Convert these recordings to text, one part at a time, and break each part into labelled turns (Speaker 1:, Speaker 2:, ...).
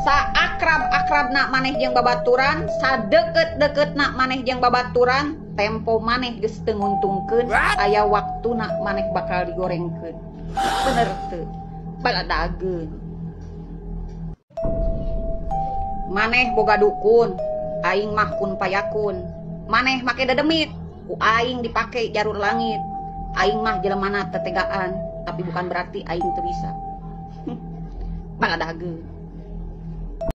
Speaker 1: Saakrab-akrabna maneh jeung babaturan, sadeukeut-deukeutna maneh jeung babaturan, tempo maneh geus teu nguntungkeun, aya waktuna maneh bakal digorengkeun. Bener teu? Baladageun. Maneh boga dukun, aing mah kun payakun. Maneh make dedemit, ku aing dipake jarur langit. Aing mah jelemana tetegaan, tapi bukan berarti aing teu bisa. Baladageun.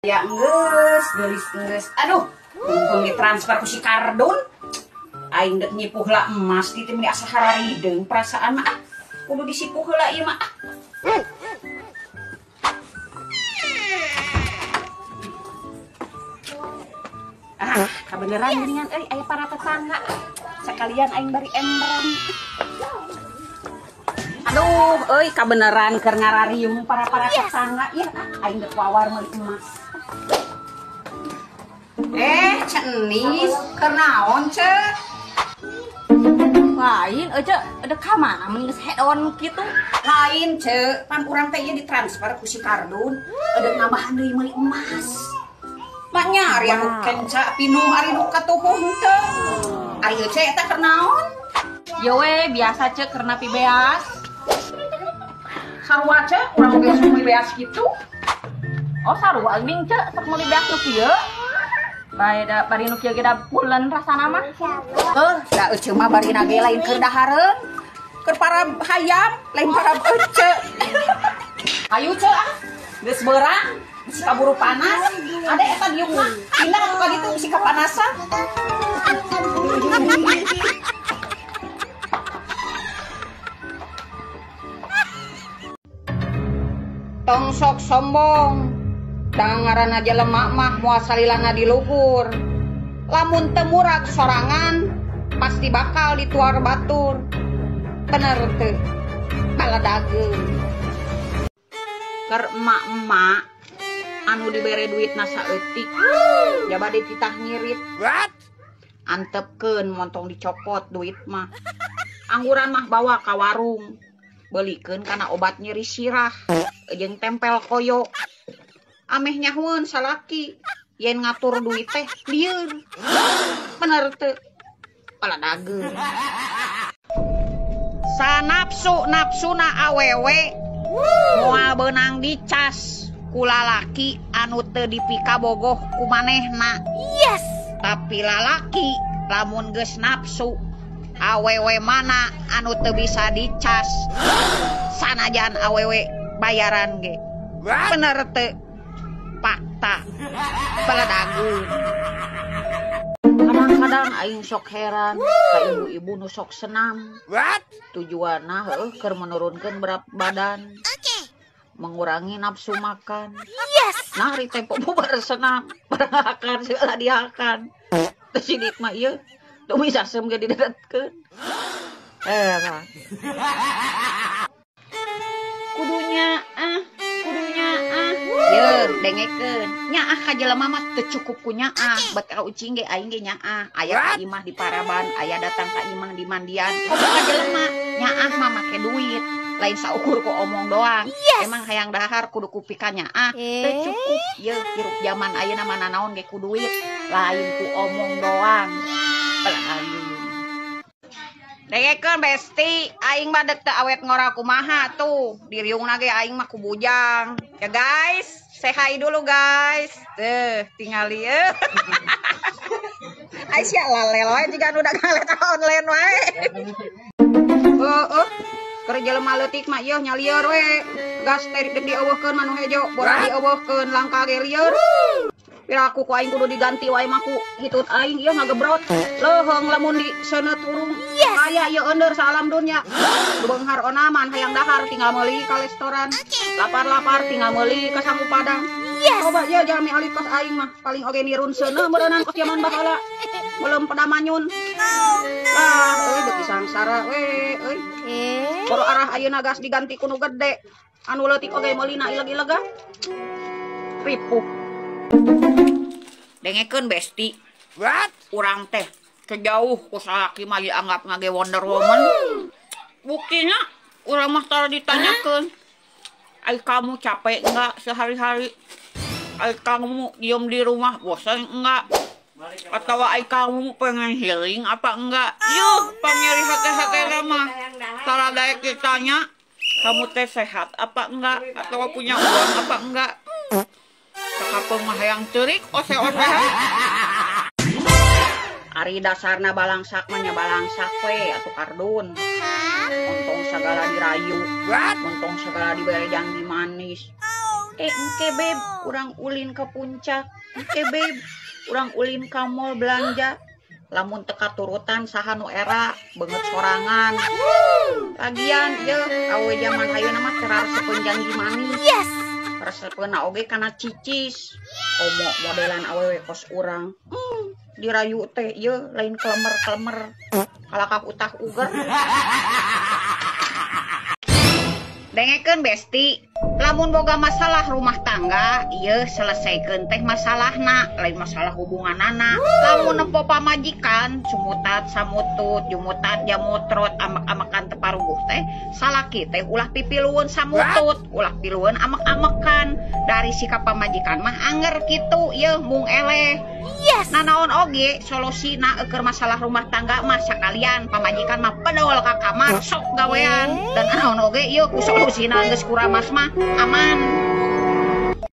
Speaker 1: Ya enggeus, geulis enggeus. Aduh, mumpung ditransfer ku si Kardun. Aing deuk nyipuh lah emas di teh meni asa hararideung perasaan mah. Ah, kudu disipuh heula ieu mah. Ah, kabeneran geuningan euy aya para tetangga. Sekalian aing bari emberan. Aduh, euy kabeneran keur ngarariung para-para tetangga ieu ah aing deuk wawar meuli emas. Cenis, keur naon ceu?
Speaker 2: Lain euy ada ka mana mun geus head on kitu?
Speaker 1: Lain ceu, pan urang teh ieu ditransfer ku si Kardun, ada nambahan deui meuli emas. Maknya ari anu kenca pinuh ari nu katuhuh henteu. Ari euy eta keur naon?
Speaker 2: Ye we biasa ceu keur napi beas.
Speaker 1: Sarua ceu, urang oge sok meuli beas kitu.
Speaker 2: Oh sarua geuning ceu, sok meuli beas nu kieu. Bae da bari nu kieu ge da pulen rasana mah.
Speaker 1: Heuh, da euceu mah barina ge lain keur dahareun. Keur para hayam, lain para euceu. Hayu ceu ah, geus beurang, bisi kaburu panas. Ade eta diuk mah, pindah atuh ka ditu bisi kapanasan. Tong sok sombong. Dang ngaranna jelema mah moal salilana di luhur. Lamun teu murag sorangan pasti bakal dituar batur. Bener teu? Baladageun. Keur emak-emak anu dibere duitna saeutik, jaba dititah ngirit. Antepkeun montong dicopot duit mah. Angguran mah bawa ka warung. Belikeun kana obat nyeri sirah jeung tempel koyo. Ameh nyahueun salaki yen ngatur duit teh lieur. Bener teu? Baladageun. Sanapsu-napsuna awewe moal beunang dicas ku lalaki anu teu dipikabogoh ku manehna.
Speaker 2: Yes.
Speaker 1: Tapi lalaki lamun geus nafsu awewe mana anu teu bisa dicas sanajan awewe bayaran ge. Bener teu? Fakta. Baladageun. Kadang-kadang aing sok heran ka ibu-ibu nu sok senam. Tujuanna heuh keur menurunkeun berat badan. Mengurangi nafsu makan.
Speaker 2: Yes.
Speaker 1: Nah, ari tempo bubar senam, barakan segala dihakan. Teu sidik mah ieu, teu bisa sem ge didedetkeun. Nah. Kudunya ah, kudunya ah. Ye, dengekeun. Nyaah ka jelema mah teu cukup ku nyaah, bet ka ucing ge aing ge nyaah. Aya ka imah di paraban, aya datang ka imah di mandian. Komo ka jelema nyaah mah make duit. Lain saukur ku omong doang.
Speaker 2: Yes.
Speaker 1: Emang hayang dahar kudu kupika nyaah. Teu cukup. Ye, hirup zaman ayeuna mah nanaon ge ku duit, lain ku omong doang. Baladageun. Dengekeun besti, aing mah deuk teu awet ngora kumaha tuh. Diriungna ge aing mah ku bujang. Ya guys, say hi dulu guys. Tuh, tingali ye. Aisyah lalel wae jiga nu dagang letter online wae. Heueuh. Keur jelema leutik mah ieu nya lieur we. Gas teh deuk dieuweuhkeun mah nu hejo, bola dieuweuhkeun langka ge lieur. Piraku ku aing kudu diganti wae mah ku hitut aing ieu ngagebrot. Leuheung lamun di seuneut urung.
Speaker 2: Yes.
Speaker 1: Aya ieu eundeur saalam dunya. Beunghar onaman hayang dahar tinggal meuli ka restoran. Lapar-lapar tinggal meuli ka sangu padang.
Speaker 2: Yes.
Speaker 1: Coba ieu jalmi alit kos aing mah paling oge nirun seuneu meureunnan kos jaman baheula. Belum pedamanyun. Lah euy beuki sangsara we euy. Boro arah ayeuna gas diganti ku nu gede. Anu leutik oge meulina ileg-ilegan. Ripuh. Dengekeun besti. Urang teh kejauh ku salaki mah dianggap ngage Wonder Woman. Buktinya urang mah tara ditanyakeun. Ai kamu capek enggak sehari-hari? Ai kamu diem di rumah bosan enggak? Atau ai kamu pengen healing apa enggak? Yuh, panyeri hati-hati mah. Tara daek ditanya, kamu teh sehat apa enggak? Atau punya uang apa enggak? Sakapeung mah hayang ceurik ose-ose. Ari dasarna balangsak mah nya balangsak we atuh kardun. Ontong sagala dirayu, ontong segala dibere janji manis. Engke beb, urang ulin ke puncak. Engke beb, urang ulin ka mall belanja. Lamun teu katurutan saha nu era beungeut sorangan. Lagian yeuh awe jaman ayeuna mah teu raresepeun janji manis.
Speaker 3: Yes.
Speaker 1: Resepeunna oge kana cicis. Komo modelan awewe kos urang. Dirayu teh yeuh lain kelemer-kelemer. Kalakah utah uger. Dengekeun besti, lamun boga masalah rumah tangga, ieu selesaikeun teh masalahna, lain masalah hubunganana. Lamun nempo pamajikan, sumutat samutut, jumutat jamutrot, amek-amekan teu paruguh teh, salaki teh ulah pipilueun samutut, ulah pilueun amek-amekan. Dari sikap pamajikan mah anger kitu, ieu mung eleh.
Speaker 3: Yes.
Speaker 1: Nanaon oge solusina eueur masalah rumah tangga mah sakalian pamajikan mah pedol ka kamar sok gawean. Dan naon oge ieu ku solusina geus kuramas mah aman.